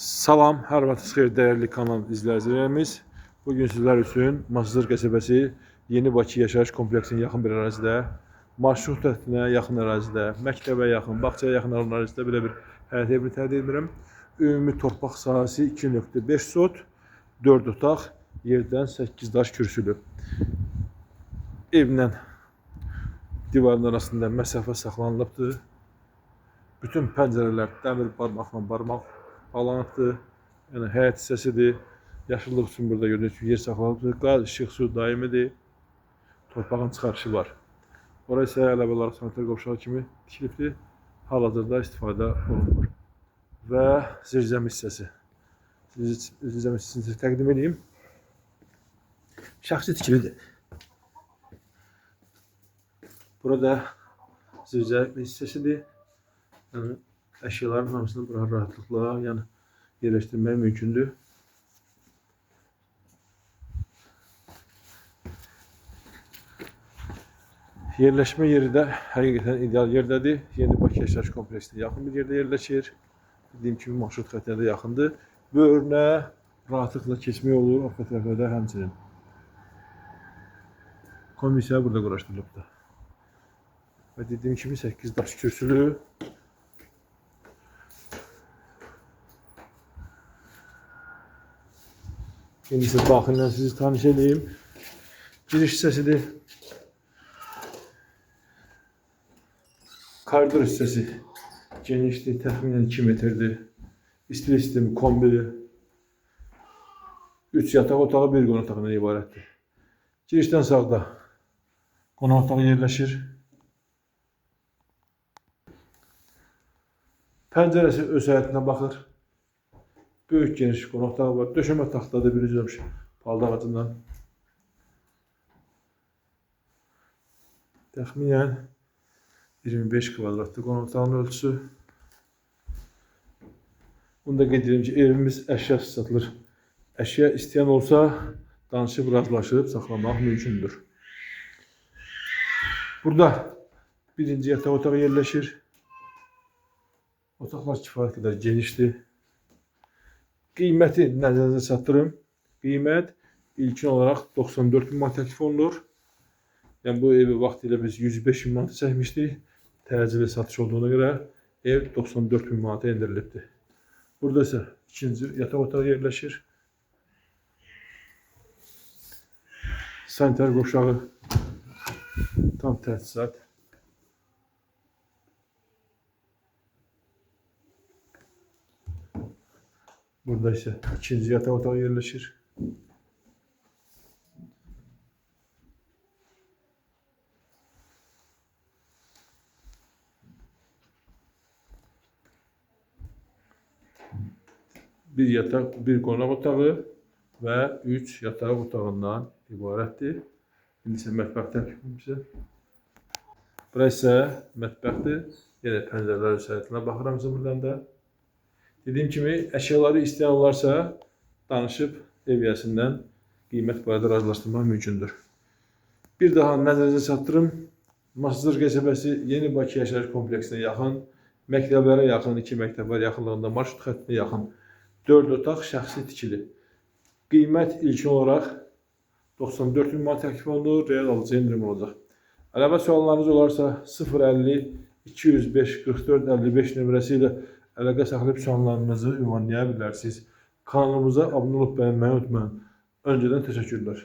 Salam, hər vaxtınız xeyir dəyərli kanal izləyicilərimiz. Bugün sizlər üçün Masazır qəsəbəsi Yeni Bakı yaşayış kompleksinin yaxın bir ərazidə, marşrut xəttinə yaxın ərazidə, məktəbə yaxın, bağçaya yaxın ərazidə belə bir həyət evini təqdim edirəm. Ümumi torpaq sahəsi 2.5 sot, 4 otaq, yerdən 8 daş kürsülü. Evlə divarın arasında məsafə saxlanılıbdır. Bütün pəncərələr dəmir barmaqla barmaq bağlanıbdır. Yəni həyət hissəsidir. Yaşıllıq üçün burada gördüyünüz kimi yer saxlanılıbdır. Qaz, işıq, su daimidir. Torpağın çıxarışı var. Ora isə əlavə olaraq sanitar qovşağı kimi tikilibdir. Hal-hazırda istifadə olunmur. Və zirzəmi hissəsi. Zirzəmi hissəsini sizə təqdim edeyim. Şəxsi tikilidir. Burada zirzəmi hissəsidir. Yəni əşyaların hamısını bura rahatlıqla yəni yerləşdirmək mümkündür. Yerləşmə yeri də həqiqətən ideal yerdədir. Yeni Bakı yaşayış kompleksinə yaxın bir yerdə yerləşir. Dediyim kimi marşrut xəttinə də yaxındır. Böyrünə rahatlıqla keçmək olur, arxa tərəfə də həmçinin. Komissiya burada quraşdırılıbdır. Və dediyim kimi 8 daş kürsülü. İndi isə daxildən sizi tanış edeyim. Giriş hissəsidir. Koridor hissəsi genişdir, təxminən 2 metrdir. İstilik sistemi kombidir. 3 yataq otağı, bir qonaq otağından ibarətdir. Girişdən sağda qonaq otağı yerləşir. Pəncərəsi öz həyətinə baxır. Böyük geniş qonaq otağı var. Döşəmə taxtadır, bir üzəmiş palıd ağacından. Təxminən 25 kvadratdır qonaq otağının ölçüsü. Bunu da qeyd edirəm ki, evimiz əşyasız satılır. Əşya istəyən olsa danışıb, razılaşıb saxlamaq mümkündür. Burada birinci yataq otağı yerləşir. Otaqlar kifayət qədər genişdir. Qiyməti nəzərinizə çatdırım. Qiymət ilkin olaraq 94 min manat təklif olunur. Yəni bu evi vaxtilə biz 105 min manata çəkmişdik. Təcili satış olduğuna görə ev 94 min manata endirilibdir. Burada isə ikinci yataq otağı yerləşir. Sanitar qovşağı, tam təchizat. Burada isə ikinci yataq otağı yerləşir. Bir yataq, bir qonaq otağı və 3 yataq otağından ibarətdir. İndi isə mətbəx təklif sizə. Bura isə mətbəxdir. Yenə pəncərələr həyətinə baxıram sizə buradan da. Dediyim kimi əşyaları istəyən olarsa danışıb ev yəsindən qiymət barədə razılaşdırmaq mümkündür. Bir daha nəzərinizə çatdırım. Masazır qəsəbəsi Yeni Bakı yaşayış kompleksinə yaxın, məktəblərə yaxın, 2 məktəb var yaxınlığında, marşrut xəttinə yaxın 4 otaq şəxsi tikili. Qiymət ilkin olaraq 94 min manat təklif olunur, real alıcı endirim olacaq. Əlavə suallarınız olarsa 050 205 44 55 nömrəsi ilə əlaqə saxlayıb suallarınızı ünvanlaya bilərsiniz. Kanalımıza abunə olub bəyənməyi unutmayın. Öncədən təşəkkürlər.